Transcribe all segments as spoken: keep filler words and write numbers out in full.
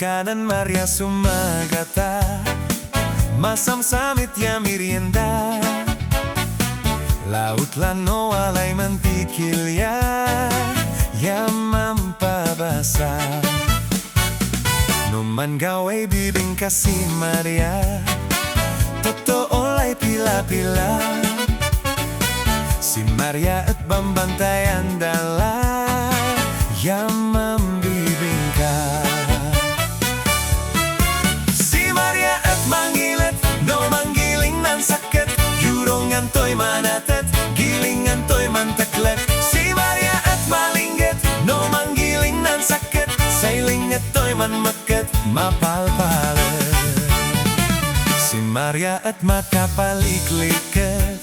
Kanen Maria sumagata, masamsamit ya merienda. Laut la no walay mantikilya, ya mampabasa. No manggaway bibingka si Maria, totoo lay pila-pila. Si Maria et bambantayan da la, ya mambibingka. Si Maria et mangilet, no manggiling nan sakket, yurongan toy manatet, gilingan toy manteklek. Si Maria et malingget, no manggiling nan sakket, say lingget toy manmek ket mapalpalek. Si Maria et makapalikliket,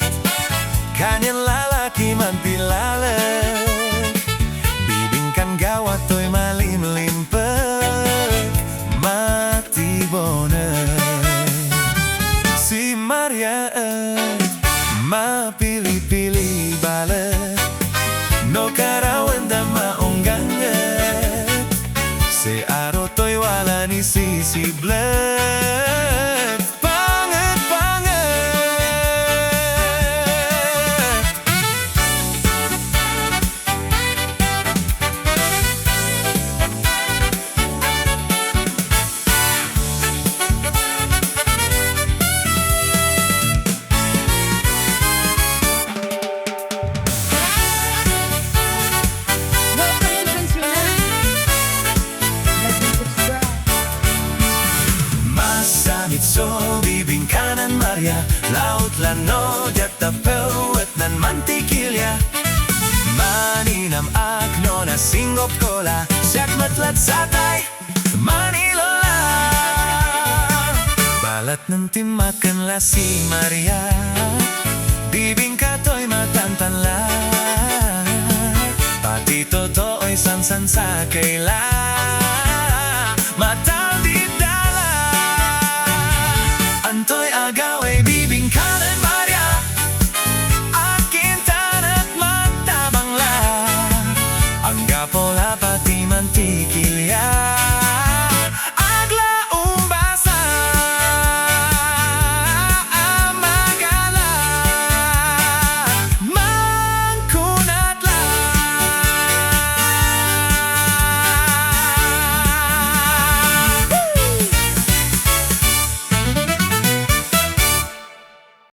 kanian lalaki mantilalek. Bibingkan gawa toy malimlimpek, matibonek. Si Maria et mapili-pili balet, no karawen da maungganget. Say aro toy wala ni sisiblek, panget, panget. Masamit so bibingkanan Maria, laut la no diak tapewet nan mantikilya. Maninam ak no nasinggop ko la, siak met latsatay manilola. Balet no timmaken la si Maria, bibingka toy matantan la. Pati totooy sansansakey la. Mata